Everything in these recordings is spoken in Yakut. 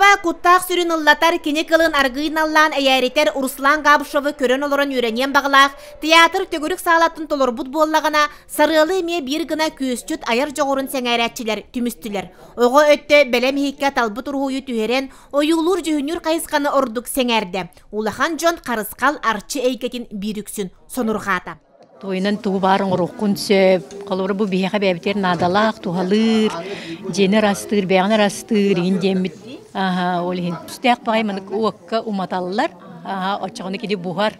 Сценаҕа куттаах сүрүн ыллатар, кини кылын аргыый наллаан эйээритэр Руслан Габышевы көрөн олорон үөрэниэн баҕалаах театр төгүрүк саалатын толорбут буоллаҕына, Сарыалы эмиэ биир гына күөсчүт айар дьоҕурун сэҥээрээччилэр түмүстүлэр. Оҕо өттө бэлэм иһиккэ талбыт уруһуйу түһэрэн, ойуулуур-дьүһүннүүр хайысханы ордук сэҥээрдэ. Улахан дьон харысхал арчы эйгэтин биир үксүн сонурҕаата. Туойунан тугу баар оҥоруоххун сөп. Холобура, бу биһиэхэ бэйэбитигэр наадалаах, туһалыыр, дьиэни ырастыыр, бэйэҕин ырастыыр иһин диэммит. Аха, ол иһин. Түстээх баҕайы маннык уокка уматаллар. Аха, оччоҕуна кини буһар.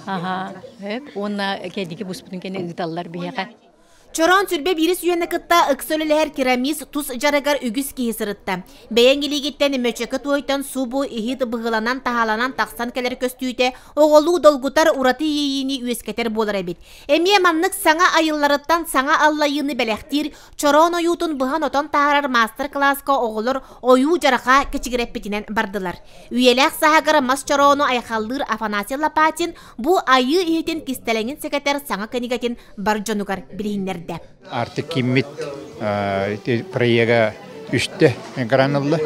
Аха, сөп. Уонна кэнники буспутун кэннэ ыыталлар биһиэхэ. Чороон сүрбэ биирис үйэни кытта ыкса үлэлэһэр керамист тус дьарыгар үгүс киһи сырытта. Бэйэҥ илиигиттэн мөчөкө туойтан субу иһит быһыыланан-таһааланан тахсан кэлэр көстүүтэ оҕолуу долгутар ураты иэйиини үөскэтэр буолар эбит. Эмиэ маннык саҥа айылларыттан саҥа аллайыыны бэлэхтиир чороон ойуутун быһан-отон таһаарар маастар-кылааска оҕолор ойуу-дьарҕаа кэчигирэппитинэн бардылар. Үйэлээх саһагар мас чороону айхаллыыр Афанасий Лопатин бу айыы иһитин кистэлэҥин сэгэтэр саҥа кинигэтин бар дьонугар билиһиннэрдэ. Артык киммит проега үстэ гран ылла.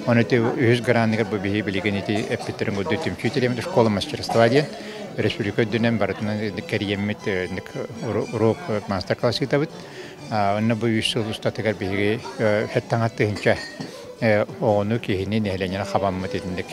Оны үһүс граныгар бу биһи билигин ити эппиттерин курдук түмсүү тэрийэммит школа мастерства диэн республика үрдүнэн барытынан кэрийэммит уруок мастер-класс ыытабыт. Онно бу үс сыл устатыгар биһиги хэттаҥа тыһынча оҕону киһини нэһилиэнньэни хабаммыт итинник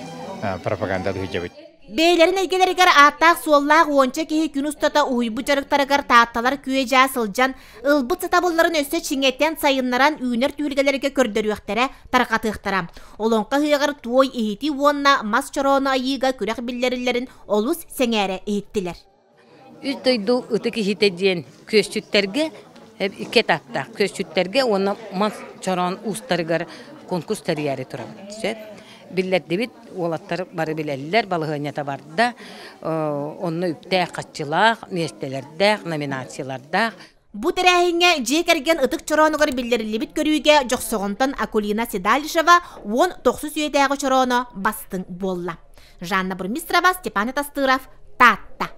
пропаганда сылдьабыт. Бэйэлэрин эйгэлэригэр ааттаах-суоллаах уонча киһи күн устата уһуйбут дьарыктарыгар таатталар күө-дьаа сылдьан, ылбыт сатабылларын өссө чиҥэтэн, сайыннаран үүнэр түһүлгэлэргэ көрдөрүөхтэрэ, тарҕатыахтара. Олоҥхо ыһыаҕар туой иһити уонна мас чороону айыыга күрэх биллэриллэрин олус сэҥээрэ иһиттилэр. Үс дойду ытык иһитэ диэн күөсчүттэргэ икки этаптаах күөсчүттэргэ уонна мас чороон уустарыгар конкурс тэрийээри турабыт. Сөп. Биллэрдибит, уолаттар бары билэллэр, балаһыанньата барда. Онно үптээх, хаччылаах, миэстэлэрдээх, номинациялардаах. Бу тэрээһиҥҥэ дьиэ кэргэн ытык чороонугар биллэриллибит көрүүгэ Дьохсоҕонтон Акулина Седалишева 19 үйэтээҕи чорооно бастыҥ буолла. Жанна Бурмистрова, Степан Тастыров, Таатта.